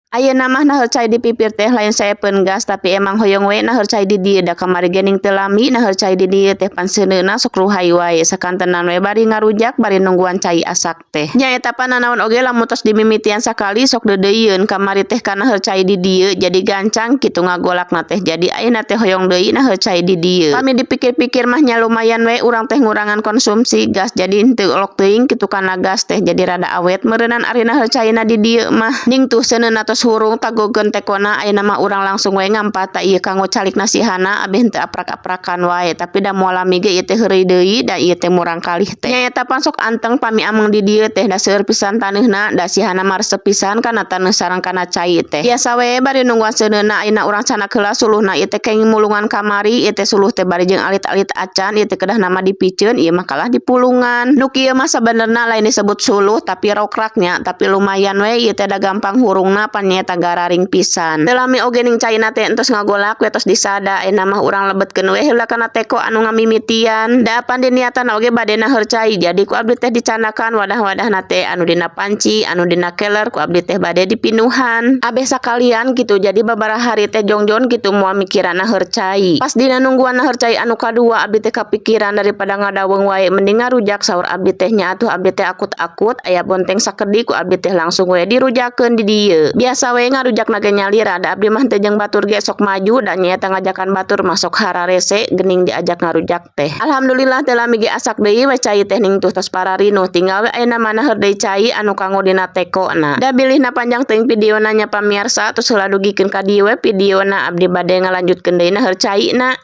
Ayeuna mah naheur cai di pipir teh lain saepeun gas, tapi emang hoyong we naheur cai di dieu, da kamari ge ning teu lami naheur cai di dieu teh, pan seuneuna sok ruhay wae sakantenan we bari ngarujak bari nungguan cai asak teh. Nya eta pan nanaon oge lamun tos dimimitian sakali sok deudeuieun. Kamari teh kana naheur cai di dieu jadi gancang kitu ngagolakna teh, jadi ayeuna teh hoyong deui naheur cai di dieu. Pami dipikir-pikir mah nya lumayan we urang teh ngurangan konsumsi gas, jadi henteu olok teuing kitu kana gas teh, jadi rada awet meureunan ari naheur caina di dieu mah. Ning tuh seuneuna tos hurung, tagogeun tekona. Ayeuna mah urang langsung we ngampata ieu kanggo calik nasihana, abeh henteu aprak-aprakan wae, tapi da moal lami ge ieu teh heureuy deui, da ieu teh murangkalih teh. Nya eta pan sok anteng pami ameng di dieu teh, da seueur pisan taneuhna, da sihana mah resep pisan kana taneuh sareng kana cai teh. Biasa we bari nungguan seuneuna, ayeuna urang candak heula suluhna. Ieu teh kenging mulungan kamari. Ieu teh suluh teh bari jeung alit-alit acan. Ieu teh kedahna mah dipiceun, ieu mah kalah dipulungan. Nu kieu mah sabenerna lain disebut suluh, tapi rokrak nya, tapi lumayan we ieu teh, da gampang hurungna, pan nyaeta gararing pisan. Teu lami oge ning caina teh entos ngagolak we, tos disada. Ayeuna mah urang lebetkeun we heula kana teko anu ngamimitian, da apan diniatan oge bade naheur cai, jadi ku abdi teh dicandakan wadah-wadahna teh, anu dina panci, anu dina keler, ku abdi teh bade dipinuhan abeh sakalian kitu. Jadi babaraha hari teh jongjon kitu, moal mikiran naheur cai. Pas dina nungguan naheur cai anu kadua, abdi teh kapikiran, daripada ngadaweung wae mending ngarujak, saur abdi teh nya. Atuh abdi teh akut-akut, aya bonteng sakedik, ku abdi teh langsung we dirujakeun di dieu. Biasa we ngarujakna ge nyalira, da abdi mah teu jeung batur ge sok maju, da nyaeta ngajakan batur mah sok hararese geuning diajak ngarujak teh. Alhamdulillah, teu lami ge asak deui we cai teh. Ning tuh tos pararinuh, tinggal we ayeuna mah naheur deui cai anu kanggo dina tekona. Da bilihna panjang teuing videona nya, pamiarsa, tos heula dugikeun ka dieu we videona. Abdi bade ngalanjutkeun deui naheur caina.